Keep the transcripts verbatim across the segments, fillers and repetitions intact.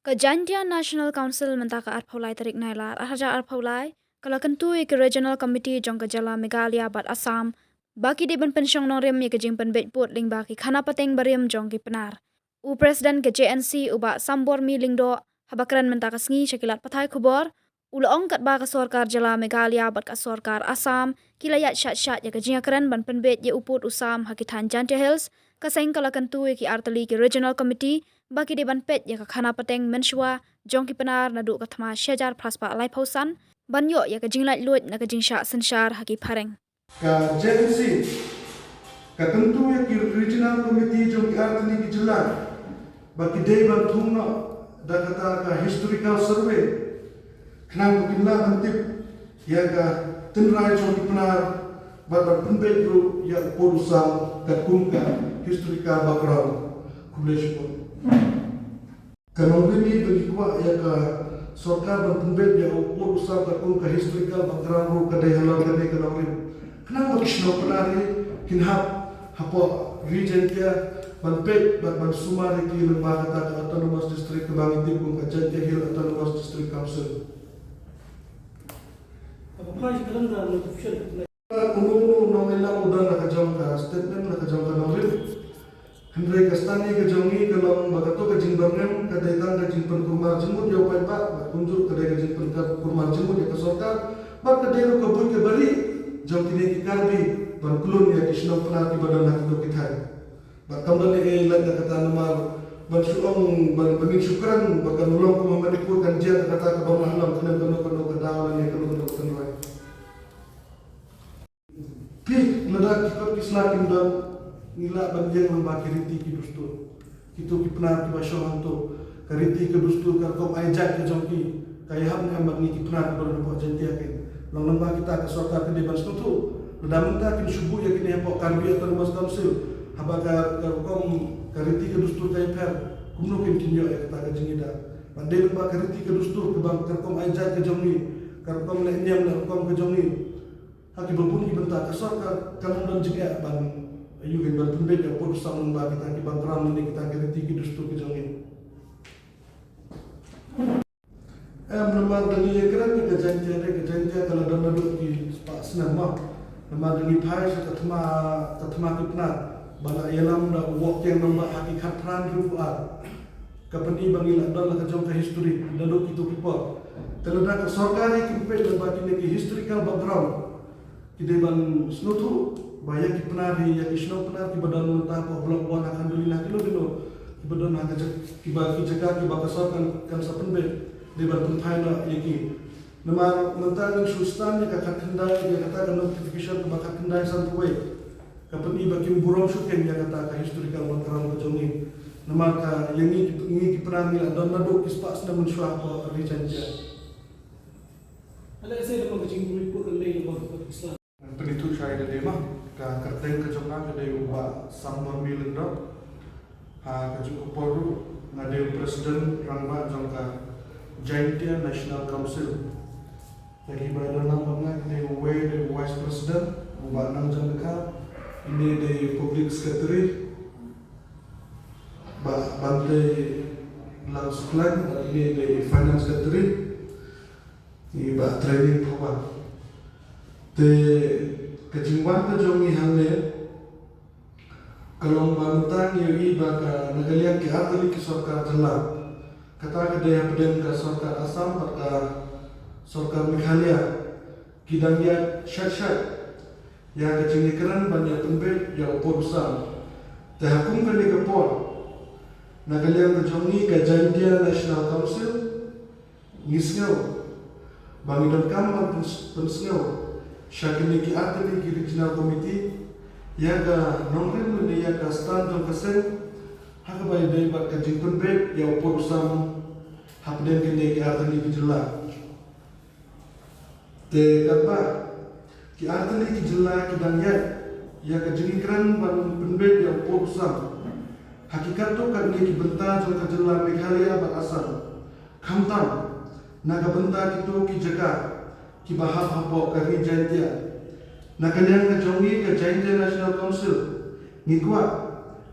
Ka Jaintia National Council mynta ka arphew lai tarik Nailar arhajar arphew lai ka la kyntu ïa ki Regional Committee jong ka jylla Meghalaya bad Assam ba ki dei ban pynshong nongrim ïa ka jingpynbeit pud lyngba ki khana pateng barim jong ki Pnar. U President ka J N C u Bah Sambormi Lyngdoh haba kren mynta ka sngi sha ki lad pathai khubor u la ong katba ka sorkar jylla Meghalaya bad ka sorkar Assam ki la ïaid shait shait ïa ka jingïakren ban pynbeit ïa u pud u sam ha ki thaiñ Jaintia Hills, ka seng ka la kyntu ïa ki artylli ki Regional Committee ba ki dei ban peit ïa ka khana pateng mynshuwa jong ki Pnar naduh ka thma shihajar phra spah laiphew san ban ïoh ïa ka jinglaitluid na ka jingshah synshar ha ki phareng. Ka J N C ka kyntu ïa ki Regional Committee jong ki artylli ki jylla ba ki dei ban thung noh da kata ka historical survey khnang ba kin lah ban tip ïa ka tynrai jong ki Pnar bad ban pynbeit ruh ïa u pud u sam katkum ka historical background. Khublei shibun. Ka nongrim hi ba ngi kwah ïa ka sorkar ban pynbeit ïa u pud u sam katkum ka historical background ruh ka dei halor kane ka nongrim. Khnang ba ki shnong Pnar hi kin hap hapoh Ri Jaintia ban peit bad ban sumar ïa ki lyngba kata ka Autonomous District kaba ngi tip kum ka Jaintia Hill Autonomous District Council. Kaba phai shi ka lyngba notification. Uno uno u nongïalam u don la ka jong ka statement, la ka jong ka nongrim. Hynrei ka stad ka jong ngi ka long ba kato ka jingbyrngem ka dei tang ka jingpynkulmar jingmut ïa u paidbah, bad kumjuh ka dei ka jingpynkulmar jingmut ïa ka sorkar, bad ka dei ruh ka buit ka bari jong kine ki Karbi ban khlun ïa ki shnong Pnar kiba don ha kito ki thaiñ. Bad kam don ei ei lait na kata namar ban shu ong ban, ban ngin shu kren ba kan long kum ha Manipur, kan jia na kata ka bym lah long khlem kano kano ka daw lane kano kano ka tynrai. Phi, lada ki kot ki sla kim don, ngi lah ban ïeng lyngba ki riti ki dustur. Kito ki Pnar kiba shong hangto, ka riti ka dustur, ka rukom ai jait ka jong ki, ka ïahap ne em bad ngi ki Pnar kiba don hapoh Jaintia kein. Long lyngba kita ka sorkar ka dei ban sngewthuh. Lada mynta kin shu buh ïa kine hapoh Karbi Autonomous Council, haba ka, ka rukom, ka riti ka dustur ka ïapher, kumno kin, kin ïoh ïa kata ka jingïada. Bad dei lyngba ka riti ka dustur kaba, ka rukom ai jait ka jong ngi, ka rukom leh niam leh rukom ka jong ngi. Ha kiba bun ki bynta ka sorkar kan ym don jingeh ban, ïa, ban pynbeit ïa u pud u sam lyngba kita ki background ne kita ki riti ki dustur ki jong ngi. Em, namar da ngi ïakren ïa ka Jaintia, ka Jaintia ka la don naduh ki spah snem mo. Namar da ngi phai sha ka thma, ka thma ki Pnar ba la ïalam da u Woh Kiang Nangbah ha ki khatphra hynriewphew ar. Ka pyni ba ngi la don la ka jong ka history naduh kito ki por. Te lada ka sorkar hi kim peit lyngba kine ki historical background, ki dei ban sngewthuh ba ïa ki Pnar hi, ïa ki shnong Pnar kiba don mynta hapoh Block One ha Khanduli, ha kino kino kiba don ha ka jaka, kiba, ki jaka kiba ka sorkar kan sa pynbeit, dei ban pynphai noh ïa ki. Namar mynta ngin shu sdang ïa ka khatkhyndai, ïa kata ka notification kaba khatkhyndai sanphew wei. Ka pyni ba kim burom shuh kein ïa kata ka historical background ka jong ngi. Namar ka, ïa ngi, ngi ki Pnar ngi la don naduh ki spah snem mynshuwa hapoh Ri Jaintia. Ala ese da ka jingmut ko kan lei da ka Islam. Pynithuh shai da dei ma, ka kyrteng ka jong nga ka dei u Bah Sambormi Lyngdoh. Ha kajuh ka por ruh nga dei u President Rangbah jong ka Jaintia National Council. Te kiba ïadon lang bad nga ki dei uwei dei u Vice President, u Bah Nangjan Dkhar, ine dei Public Secretary, Bah Bantei Langsuklain, bad ine dei Finance Secretary, i Bah Training Phawan. Te ka jingwan ka jong ngi hangne, ka long ba mynta ngi ïohi ba ka na ka liang ki artylli ki sorkar jylla. Kata ka dei hapdeng ka sorkar Assam bad ka sorkar Meghalaya. Ki dang ïaid shait shait ïa ka jingïakren ban ïa pynbeit ïa u pud u sam. Te ha kum kane ka por, na ka liang ka jong ngi ka Jaintia National Council, ngi sngew ba ngi donkam ban pyns-, pynsngew sha kine ki artylli ki regional committee ïa ka nongrim lane ïa ka stand jong ka seng ha kaba ïadei bad ka jingpynbeit ïa u pud u sam hapdeng kine ki artylli ki jylla. Te katba ki artylli ki jylla ki dang ïaid ïa ka jingïakren ban pynbeit ïa u pud u sam ha ki katto katne ki bynta jong ka jylla Meghalaya bad Assam, khamtam na ka bynta kito ki jaka kiba hap hapoh ka Ri Jaintia. Na ka liang ka jong ngi ka Jaintia National Council, ngi kwah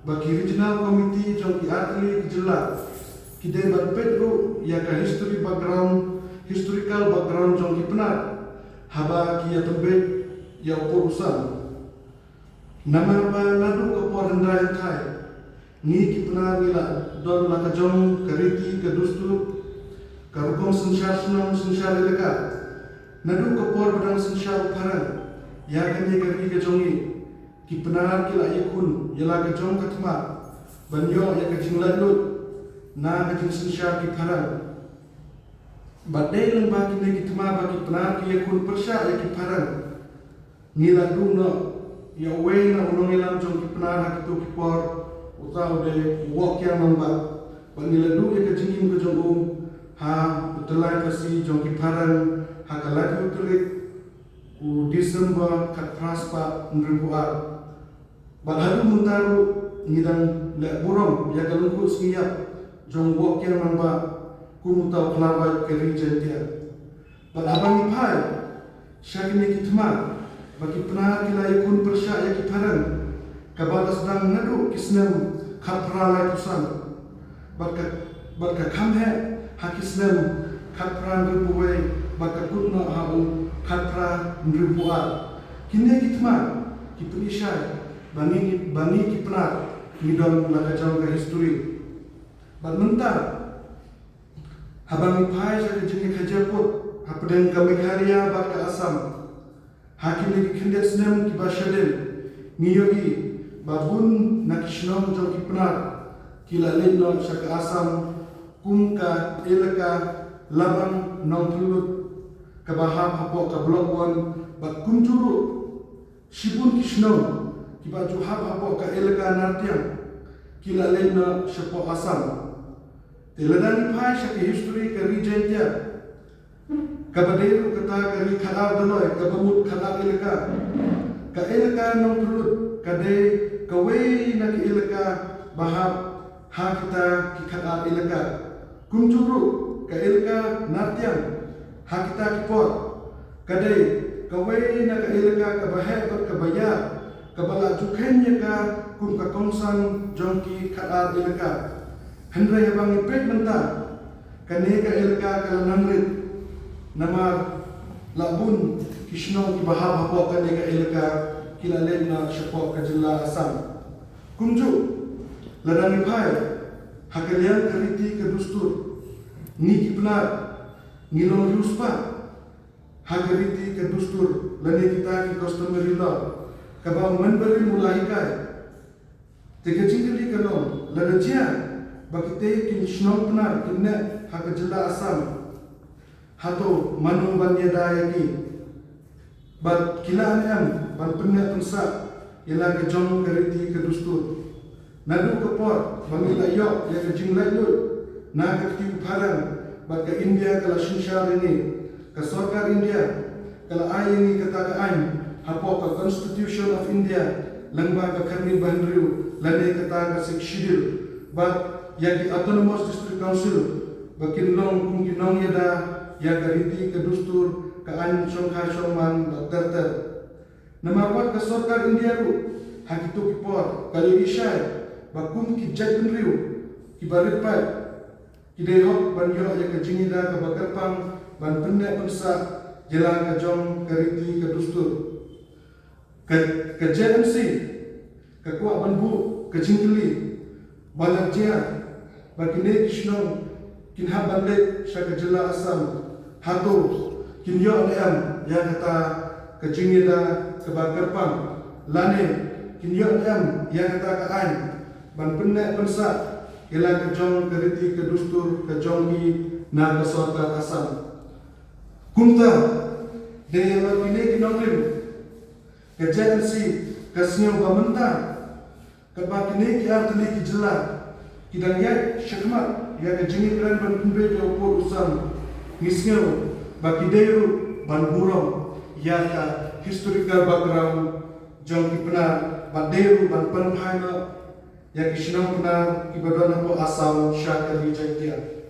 ba ki regional committee jong ki artylli ki jylla Ki dei ban peit ruh ïa ka history background, historical background jong ki Pnar haba ki ïa tynbeit ïa u pud u sam. Namar ba naduh ka por hyndai hynthai, ngi ki Pnar ngi la don la ka jong ka riti ka dustur, ka rukom synshar shnong synshar elaka. Naduh ka por ba dang synshar u phareng ïa kane ka ri ka jong ngi, ki Pnar ki la ïakhun ïa la ka jong ka thma ban ïoh ïa ka jinglaitluid na ka jingsynshar ki phareng. Bad dei lyngba kine ki thma ba ki Pnar ki ïakhun pyrshah ïa ki phareng, ngi la duh noh ïa uwei na u nongïalam jong ki Pnar ha kito ki por, uta u dei u Woh Kiang Nangbah. Bad ngi la duh ïa ka jingim ka jong u ha u tyllai phasi jong ki phareng ha ka laiphew tarik u December khatphra spah hynriewphew ar. Bad haduh mynta ruh ngi dang leh burom ïa ka lyngkhuh sngi ïap jong u Woh Kiang Nangbah kum uta u khlawait ka ri Jaintia. Bad haba ngi phai sha kine ki thma ba ki Pnar ki la ïakhun pyrshah ïa ki phareng, kaba la sdang naduh ki snem khatphra laiphew san, bad ka, bad ka kham heh ha ki snem khatphra hynriewphew wei, bad ka kut noh ha u khatphra hynriewphew ar. Kine ki thma ki pyni shai ba ngi, ba ngi ki Pnar ngi don la ka jong ka history. Bad mynta haba ngi phai sha ka jingïakajia pud hapdeng ka Meghalaya bad ka Assam ha kine ki khyndiat snem kiba shadien, ngi ïohi ba bun na ki shnong jong ki Pnar ki la leit noh sha ka Assam, kum ka elaka Labang Nongphyllut kaba hap hapoh ka Block One, bad kumjuh ruh shibun ki shnong kiba ju hap hapoh ka elaka Nartiang ki la leit noh shapoh Assam. Te lada ngi phai sha ka history ka ri Jaintia, kaba dei ruh kata ka ri khadar Dolloi kaba mut khadar elaka, ka elaka Nongphyllut ka dei kawei na ki elaka ba hap ha kita ki khadar elaka. Kumjuh ruh ka elaka Nartiang ha kita ki por ka dei kawei na ka elaka kaba heh bad kaba ïar, kaba la ju kheiñ ïa ka kum ka kongsan jong ki khadar elaka. Hynrei haba ngi peit mynta, kane ka elaka ka la nang rit, namar la bun ki shnong kiba hap hapoh kane ka elaka ki la leit noh shapoh ka jylla Assam. Kumjuh, lada ngi phai ha ka liang ka riti ka dustur, ngi ki Pnar ngi long riewspah ha ka riti ka dustur lane kita ki customary law kaba u Member u la hikai. Te ka jingkylli ka long, lada jia ba kitei ki shnong Pnar kin neh ha ka jylla Assam, hato mano ban ïada ïa ki? Bad ki lah ne em ban pynneh pynsah ïa la ka jong ka riti ka dustur? Naduh ka por ba ngi la ïoh ïa ka jinglaitluid na ka kti u phareng bad ka India ka la synshar ïa ngi, ka sorkar India ka la ai ïa ngi kata ka aiñ hapoh ka Constitution of India lyngba ka kyrni bahynriew lane kata ka Sixth Schedule, bad ïa ki Autonomous District Council ba kin long kum ki nongïada ïa ka riti ka dustur, ka aiñ shongkha shongman bad ter ter. Namar wat ka sorkar India ruh ha kito ki por ka la ïohi shai ba kum ki jaitbynriew kiba rit paid, ki dei hok ban ïoh ïa ka jingïada kaba kyrpang ban pynneh pynsah ïa la ka jong ka riti ka dustur. Ka, ka J M C ka kwah ban buh ka jingkylli ba lada jia ba kine ki shnong kin hap ban leit sha ka jylla Assam, hato kin ïoh ne em ïa kata ka jingïada kaba kyrpang, lane kin ïoh ne em ïa kata ka aiñ ban pynneh pynsah ïa la ka jong ka riti ka dustur ka jong ki na ka sorkar Assam? Kumta, dei ïa la kine ki nongrim, ka J M C ka sngew ba mynta katba kine ki artylli ki jylla ki dang ïaid shakhmat ïa ka jingïakren ban pynbeit ïa u pud u sam, ngi sngew ba ki dei ruh ban burom ïa ka historical background jong ki Pnar, ba dei ruh ban pynphai noh ïa ki shnong Pnar kiba don hapoh Assam sha ka ri Jaintia.